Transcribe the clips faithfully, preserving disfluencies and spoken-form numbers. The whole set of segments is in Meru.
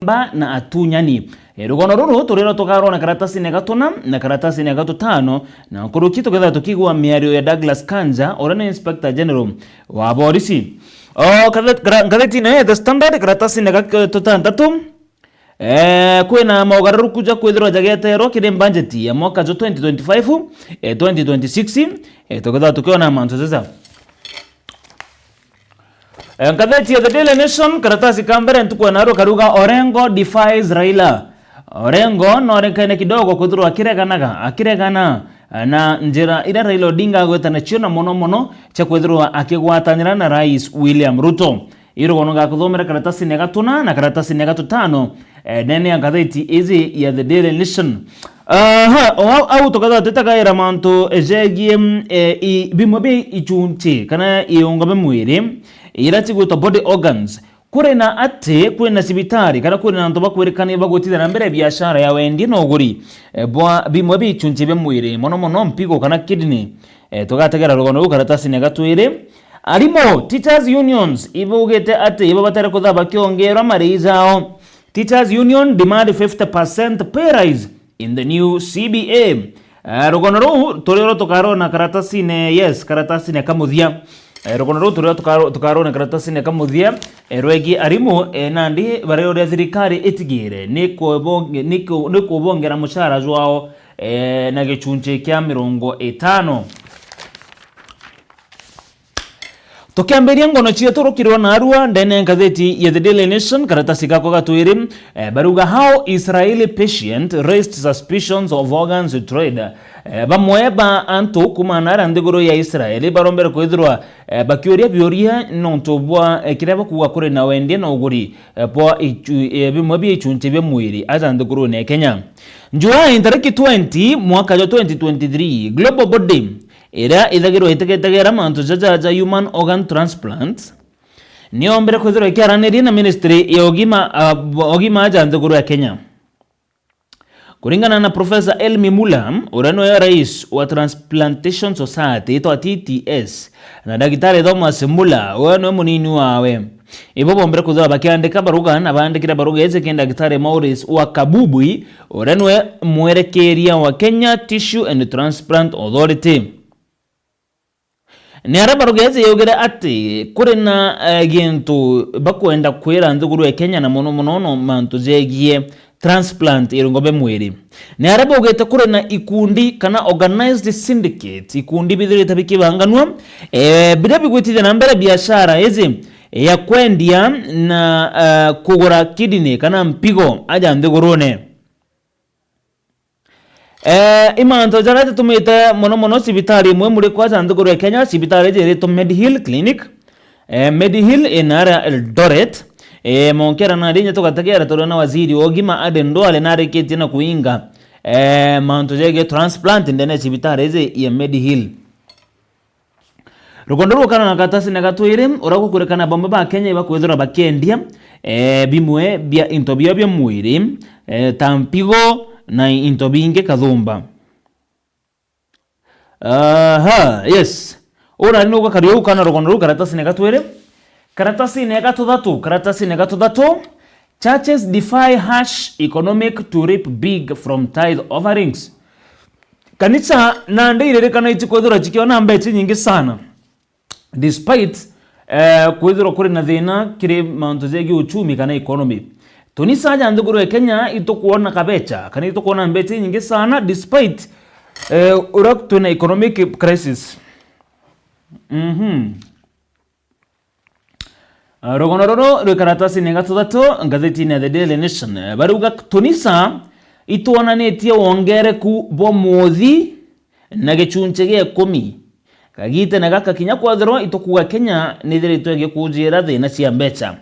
Mba na atunyani. E, rugono ruru turiro tukarona karatasine gatuna na karatasine gatutano, na nkuruki tukethira tukigua miario ya Douglas Kanja, uria ni Inspector General wa borisi. O, kathe-, kara-, ngatheti-ini ya The Standard, karatasine ga tutantatu, e, kwina mogaruruku ja kwithirwa jageterwa kiri mbanjeti ya mwaka jwa twenty twenty-five, e, twenty twenty-six, e, tukethira tukiona mantu jaja. E, ngatheti ya The Daily Nation, karatasi ka mbere ntuku ya narua karuga, Orengo defies Raila. Orengo norekene kidogo kwithirwa akireganaga, akiregana, e, na njira iria Raila Odinga agweta nacio, na mono mono cia kwithirwa akigwatanira na Rais William Ruto. Irugono gakuthomera karatasine gatuna na karatasine gatutano, e, ndene ya ngatheti iji ya The Daily Nation. Aha, o au, au tukethira tutagaira mantu jegie, mm, e, i-, bimwe bi ichunchi kana iungo bia mwiri, iria cigwitwa body organs. Kuri na ati kwina cibitari kana kwina antu bakwirikania bagutithia na mbere biashara ya wendia na uguri, e, bwa bimwe bi ichunchi bia mwiri, mono mono mpigo kana kidney. E, tugategera rugono ruu karatasine gatwiri. Arimu, teachers unions, ibaugite ati ibabatare kuthaa bakiongerwa marii jao. Teachers Union demand fifty percent pay rise in the new C B A. Eh, rugono ruu turio tukarona karatasine, yes, karatasine kamuthia. Eh, rugono ruu turio tukaro-, tukarona karatasine kamuthia, eh, rwegi arimu, eh, nandi baria uria thirikari itigire ni kubong-, ni ku-, ni kubongera mucara jwao, eh, na gichunchi kia mirongo itano. Tukiambiria ngono cietu rukirwa narua ndene ya ngatheti ya The Daily Nation, karatasi gakwa gatwiri, eh, baruga how Israeli patient raised suspicions of organs trade. Eh, bamwe ba antu kuma nara nthiguru ya Israeli barombere kwithirwa, eh, bakiuria biuria nontu bwa, eh, kiria bakuuga kuri na wendia na uguri, eh, bwa ichu-, eh, bimwe bia ichunchi bia mwiri aja nthigurune ya Kenya. July tariki twenty mwaka jwa twenty twenty-three, Global Body iria ithagirwa itegetegera mantu jaja ja human organ transplant, niombere kwithirwa ikiaraniria na ministry ya ugima, uh, ugima aja nthiguru ya Kenya. Kuringana na Professor Elmi Mula, uria niwe rais wa Transplantation Society itwa T T S, na Daktari Thomas Mula, uria niwe munini wawe, ibo bombere kwithirwa bakiandika baruga, na baandikire baruga iji kiri Daktari Maurice wa Kabubui, uria niwe mwerekeria wa Kenya Tissue and Transplant Authority. Ni aria baruga iji yaugire ati kuri na, eh, gintu bakwenda kwira nthiguru ya Kenya, na mono mono no mantu jegie transplant irungo bia mwiri. Ni aria baugite kuri na ikundi kana organized syndicate, ikundi bithirite bikibanganua, eh, biria bigwitithia na mbere biashara iji ya kwendia na, eh, kugura kidney kana mpigo aja nthigurune. Eh, i mantu jaria jatumite mono mono cibitari imwe muri kwaja nthiguru ya Kenya, cibitari iji iritwa Mediheal Clinic, eh, Mediheal inaria Eldoret, eh, monkera na rinya tugategera turiona waziri wa ugima Aden Duale narikitie na kuinga, eh, mantu jegie transplant ndene ya cibitari iji ya Mediheal. Rugono rukana na karatasi na gatwiri, uria gukurekana bamwe ba Kenya ibakwithirwa bakiendia, eh, bimwe bia into biao bia mwiri, eh, ta mpigo na into bingi kathumba. Aha, yes. Ura ni ugakari uu kana rugono ruu karatasi na gatwiri. Karatasi na gatuthatu, karatasi na gatuthatu. Churches defy harsh economic to reap big from tithe offerings. Kanisa nandi iririkana ici kwithirwa cikiona mbeca nyingi sana, despite, eh, kwithirwa kuri na thina kiri mantu jegie uchumi kana economy. Tunisa aja nthiguru ya Kenya itukwona kabecha, kana itukwona mbeca nyingi sana despite, eh, uria twina economic crisis. Mhm. Ah, rugono ruru rwi karatasini ga tuthatu ngathitini ya The Daily Nation. Eh, barauga, Tunisa itwonanitie wongereku bwa muthi na gicunci gia ikumi. Kagitene gaka kinya kwethirwa itukuuga Kenya nithiritwe igikujira thina cia mbeca.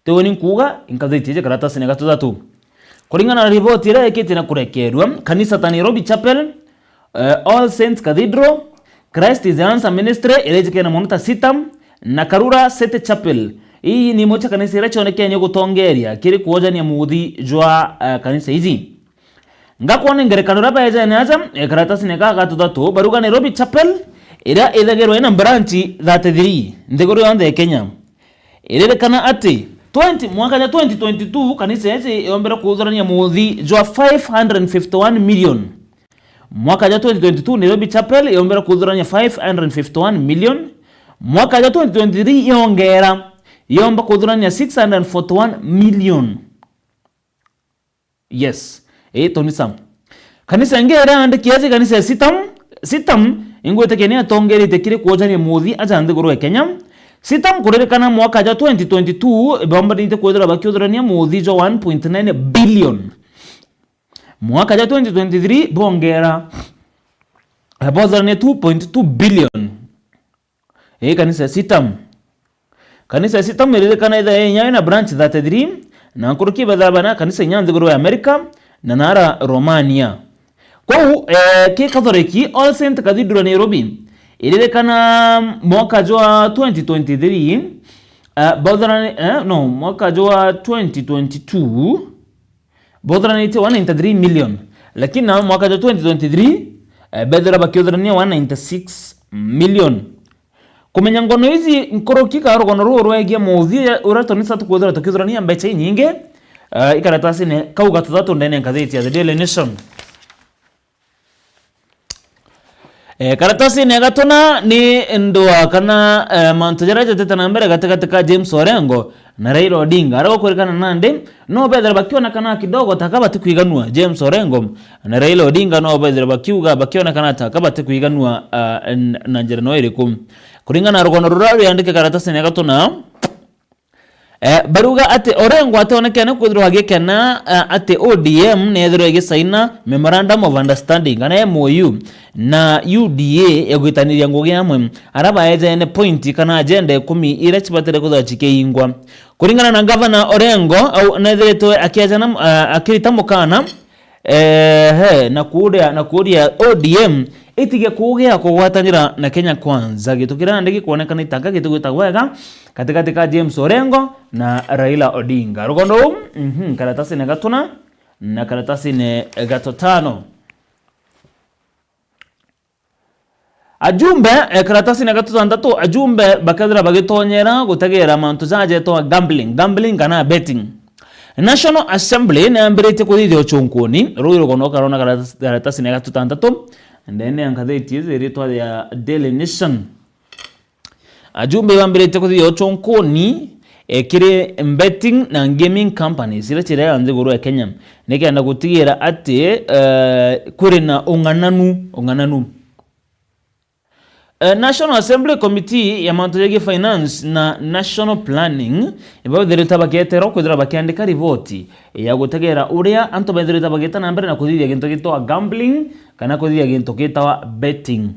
Ti uni nkuuga, inkathiti iji karatasini ga tuthatu. Kuringana na riboti iria ikitie na kurekerua, kanisa ta Nairobi Chapel, eh, All Saints Cathedral, Christ is the Answer Ministry, iria ijikene mono ta CITAM, na Karura City Chapel. Ii ni imwe cia kanisa iria cionekenie gutongeria kiri kwojania muthi jwa, eh, kanisa iji. Ngakwona ngerekano iria baejene aja, eh, karatasini gaka ga tuthatu, barauga Nairobi Chapel, iria ithagirwa ina branch thirty-three nthiguru yonthe ya Kenya. Iririkana ati, Twenty, mwaka ja twenty twenty-two, kanisa iji yombere kuthurania muthi jwa five hundred fifty-one million. Mwaka ja twenty twenty-two, Nairobi Chapel yombere kuthurania five hundred fifty-one million. Mwaka ja twenty twenty-three yongera, yomba kuthurania six hundred forty-one million. Yes. Ii, toni Sam. Kanisa ingi iria yandikia iji kanisa ya Sitam. Sitam, ingwitikia ni atongerite kiri kwojania muthi aja nthiguru ya Kenya. Sitam kuririkana mwaka ja twenty twenty-two, bombanite kwithirwa bakiuthurania muthi jwa one point nine billion. Mwaka ja twenty twenty-three, bongera, eh, bothurania two point two billion. Ii kanisa ya Sitam. Kanisa ya Sitam iririkana ithe inya ina branch thirty-three, na nkuruki bethira bana kanisa inya nthiguru ya America, na nara Romania. Kwou, eh, ki Catholic, All Saint Cathedral Nairobi, iririkana mwaka jwa twenty twenty-three, eh, bothurani-, eh, no, mwaka jwa twenty twenty-two, bothuranitie one ninety-three million, lakini na mwaka jwa twenty twenty-three, eh, bethira bakiuthurania one ninety-six million. Kumenya ngono iji nkuruki ka rugono ruu rwegie muthia uria tonisa tukwithirwa tukiuthurania mbecha inyingi, eh, ikaratasine kau ga tuthatu ndene ngathiti ya The Daily Nation. Eh, karatasine ya gatuna ni ndwa kana, eh, mantu jaria jatete na mbere gatigati ka James Orengo na Raila Odinga. Aria gukwirikana nandi, no bethira bakionekana kidogo ta ka batikwiganua. James Orengo na Raila Odinga no bethira bakiuga, bakionekana ta ka batikwiganua, ah, n-, na njira no iriku. Kuringana na rugono ruria rwiandike karatasine ya gatuna, eh, baruga ati Orengo ationekene kwithirwa agikena, eh, ati O D M nethirwa igisaina Memorandum of Understanding, kana M O U, na U D A ya gwitaniria ngugi amwe, aria baejene point kana agenda ikumi iria cibatire kwithirwa cikiingwa. Kuringana na Gavana Orengo, au nethiritwe akiejana, eh, akirita mukana, ehe, na kuuria, na kuuria O D M itige kugia kugwatanira na Kenya Kwanza. Gitu kiria nandi gikwonekana itanga gitigwita wega gatigati ka James Orengo na Raila Odinga. Rugono ruu, mhm, karatasine gatuna na karatasine gatutano. Ajumbe, eh, karatasine gatutantatu, ajumbe bakethira bagitonyera gutegera mantu jajetwa gambling, gambling kana betting. National Assembly niyambiritie kuthithia uchunkuni, ruu rugono karona karatas-, karatasine gatutantatu, ndene ya ngatheti iji iritwa ya Daily Nation. Ajumbe bambiritie kuthithia uchunkuni, eh, kiri betting na gaming companies iria ciria nthiguru ya Kenya, nikenda gutigira ati, eh, kuri na ung'ananu, ung'ananu. Eh, National Assembly Committee ya mantu jegie finance na national planning ibethirite baketerwa kwithira bakiandika riboti ya gutegera uria antu bethirite bagita na mbere na kuthithia gintu gitawa gambling kana kuthithia gintu gitawa betting.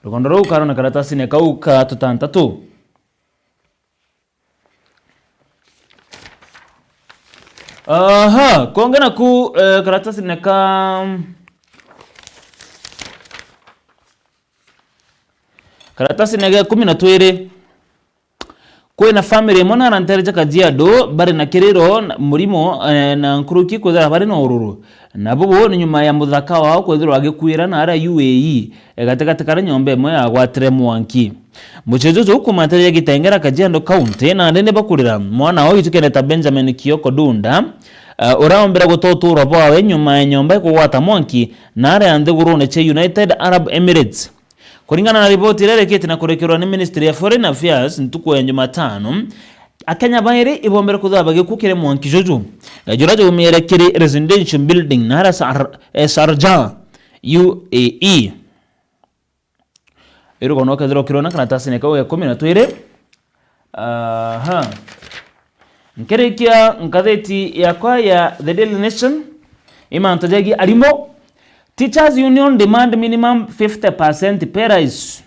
Rugono ruu karona karatasine kau ka tutantatu. Aha, konge naku, eh, karatasine ka, karatasine ga ikumi na twiri. Kwina family imwe na arantere ja Kajiado bari na kiriro na murimo, eh, na nkuruki kwithira bari na ururu. Na bubu ni nyuma ya muthaka wao kwithirwa agikwira na aria U A E, eh, gatigati karia nyomba imwe yagwatire mwanki. Mucii juju kuuma ntere ja Kitengela, Kajiado County, nandi ni bakurira mwana wao witu kenda ta Benjamin Kioko Dunda, eh, uraombire guta utuuro bwawe nyuma ya nyomba ikugwata mwanki na aria nthigurune cia United Arab Emirates. Kuringana na riboti iria irikite na kurekerwa ni Ministry ya Foreign Affairs ntuku ya Jumatano, Akenya bairi ibombere kwithirwa bagikua kiri mwanki juju, eh, juria jaumire kiri residential building na aria Sar-, eh, Sharjah, U A E. Irugono ukethirwa ukirona karatasine kau ga ikumi na twiri. Aha. Nkirikia ngatheti yakwa ya The Daily Nation, i mantu jegie arimu. Teachers Union demand minimum fifty percent pay rise.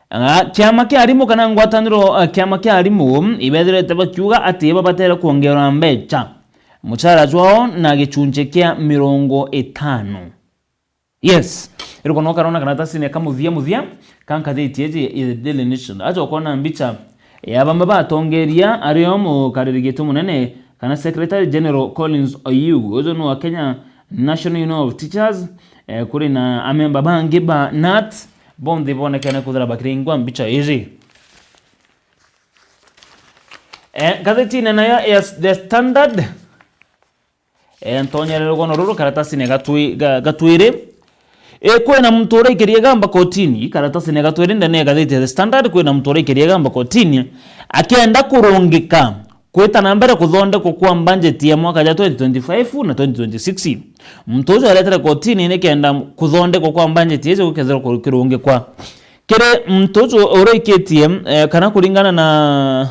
Ah, kiama kia arimu kana ngwataniro, ah, kiama kia arimu ibethirite bakiuga ati babatere kwongerwa mbecha mucara jwao na gichunchi kia mirongo itano. Yes. Irugono ukarona karatasine ka muthia muthia ka ngatheti iji ya The Daily Nation. Aja ukona mbicha ya bamwe ba atongeria ario mukariri gitu munene kana Secretary General Collins Oyuu. Uju ni wa Kenya National Union of Teachers, eh, kuri na amemba bangi ba nat, bonthe bonekene kwithira bakiringwa mbicha iji. Eh, ngathitine nayo ya The Standard, eh, ntonyere rugono ruru karatasine gatwi-, ga-, gatwiri. Eh, kwina muntu uraikirie gamba kotini, karatasine gatwiri ndene ya ngathiti ya The Standard, kwina muntu uraikirie gamba kotini, akienda kurungika kwita na mbere kuthondekwa kwa budget ya mwaka ja twenty twenty-five na twenty twenty-six. Muntu uju aretere kotini nikenda kuthondekwa kwa budget icio gukethirwa ku-, kirungikwa. Kiri muntu uju uraikitie, eh, kana kuringana na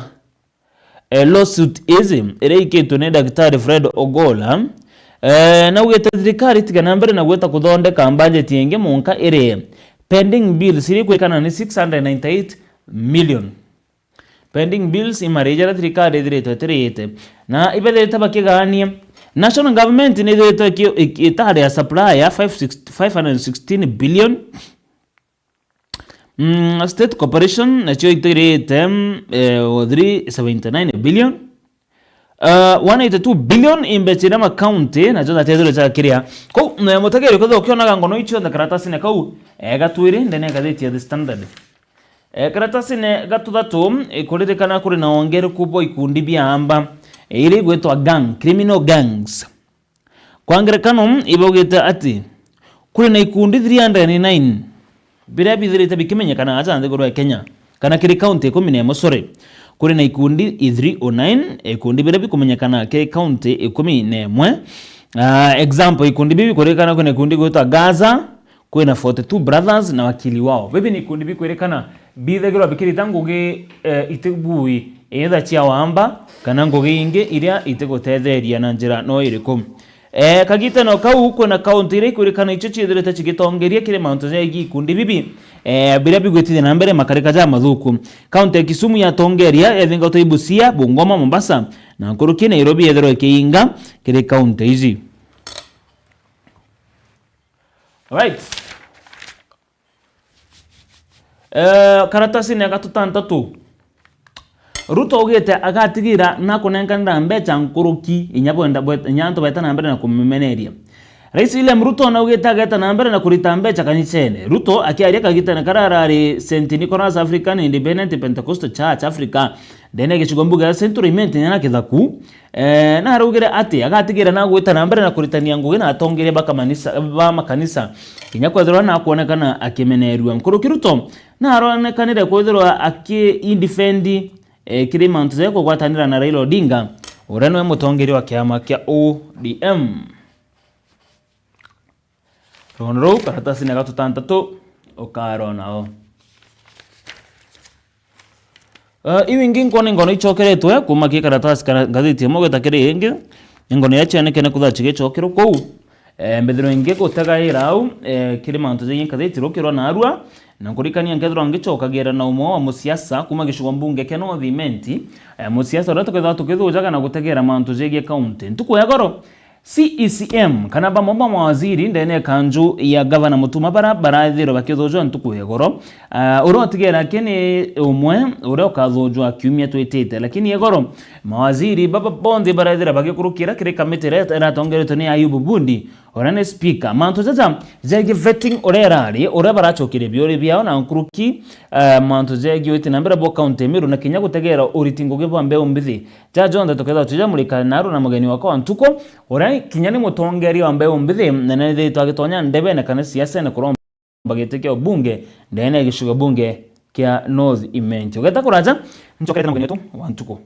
eh, lawsuit ici iria ikitwe ni Daktari Fred Ogola, eh, naugite thirikari tiga na mbere na gwita kuthondeka budget ingi munka iri pending bills iri kwikana ni six hundred ninety-eight million. Pending bills i mari jaria thirikari ithiritwe itirite. Na ibethirite bakigania. National government ni ithiritwe iki-, iki-, itari ya supply ya five six, five hundred sixteen billion. Mm, State Corporation nacio itirite, mm, eh, o three seventy-nine billion. Uh, one eighty-two billion imbecha iria ma county nacio zatethirwe jakiria. Kou, eh, mutegeri ukethirwa ukionaga ngono icio cionthe karatasine kau, eh, gatwiri ndene ya ngathiti ya The Standard. Eh, karatasine gatuthatu, eh, kuririkana kuri na wongereku bwa ikundi bia amba, eh, iria igwitwa gang, criminal gangs. Kwa ngerekano, ibaugite ati kuri na ikundi three hundred and nine biria bithirite bikimenyekana aja nthiguru ya Kenya, kana kiri kaunti ikumi na imwe, sorry. Kuri na ikundi i three oh nine, ikundi biria bikumenyekana kiri kaunti ikumi na imwe. Ah, example, ikundi bibi kuririkana kwina ikundi gwitwa Gaza, kwina forty-two Brothers na wakili wao. Bibi ni ikundi bikwirikana bithagirwa bikirita ngugi, eh, itibui, either cia wamba kana ngugi ingi iria itigutetheria na njira no iriku. Eh, kagitano kau kwina kaunti iria ikwirikana icio ciithirite cigitongeria kiri mantu jegie ikundi bibi, eh, biria bigwitithia na mbere makarika ja mathuku. Kaunti ya Kisumu yatongeria, yathingatwa i Busia, Bungoma, Mombasa, na nkuruki Nairobi yethirwa ikiinga kiri kaunti ici. Right. Eh, karatasine ya gatutantatu. Ruto augite agatigira na kunenkanira mbecha nkuruki inya bwenda bwet-, inya antu beta na mbere na kumimeneria. Rais William Ruto naugite ageta na mbere na kurita mbecha kanicene. Ruto akiaria kagitene karia arari Saint Nicholas African Independent Pentecostal Church Africa, ndene ya gicigo mbuge ya Central Imenti na Kithaku, Eh, na araugire ati agatigira na gwita na mbere na kuritania ngugi na atongeria ba kamanisa-, ba makanisa, kinya kwethirwa na akwonekana akimenerua. Nkuruki Ruto na aronekanire kwithirwa aki-indefend, eh, kiri mantu ja kugwatanira na Raila Odinga, uria niwe mutongeria wa kiama kia O D M. Rwano rou, karatasine ga tutantatu, ukarona o. Eh, iu ingi nkwona ingono icokeretwe kuma ki karatasi kana ngathiti imwe gwita kiri ingi, ingono iria cionekene kuthaa cigicokerwa kou. Eh, mbithirwa ingi gutegaira au, eh, kiri mantu jegie ngathiti rukirwa narua, na nkurikania nkethirwa ngicokagira na umwe wa musiasa kuma gicigo mbunge kia North Imenti, eh, musiasa uria tukethirwa tukithujaga na gutegera mantu jegie kaunti. Ntuku ya goro, C E C M, kana bamwe ba mawaziri ndene ya kanju ya gavana Mutuma bara barathirwe bakithujwa ntuku ya igoro. Ah, uria utigera aki ni umwe uria ukathujwa kiumia twitite, lakini ya igoro mawaziri baba bonthe barathira bagikurukira kiri kamiti iria iratongeretwe ni Ayubu Bundi, uria ni speaker. Mantu jaja jegie vetting uria irari, uria baracokeria biuri biao na nkuruki, ah, mantu jegie witi na mbere bwa kaunti ya Meru na kinya gutegera uriti ngugi bwa mbeu mbithi. Ja jonthe tukethirwa tujamurika naru na mugeni wakwa wa ntuku, uria kinya ni mutongeria wa mbeu mbithi, na nethitwe agitonya ndebene kana siasene kuromba giti kia ubunge ndene ya gicigo bunge kia North Imenti. Ugeta kuraja, ncokerete na mugeni wetu wa ntuku.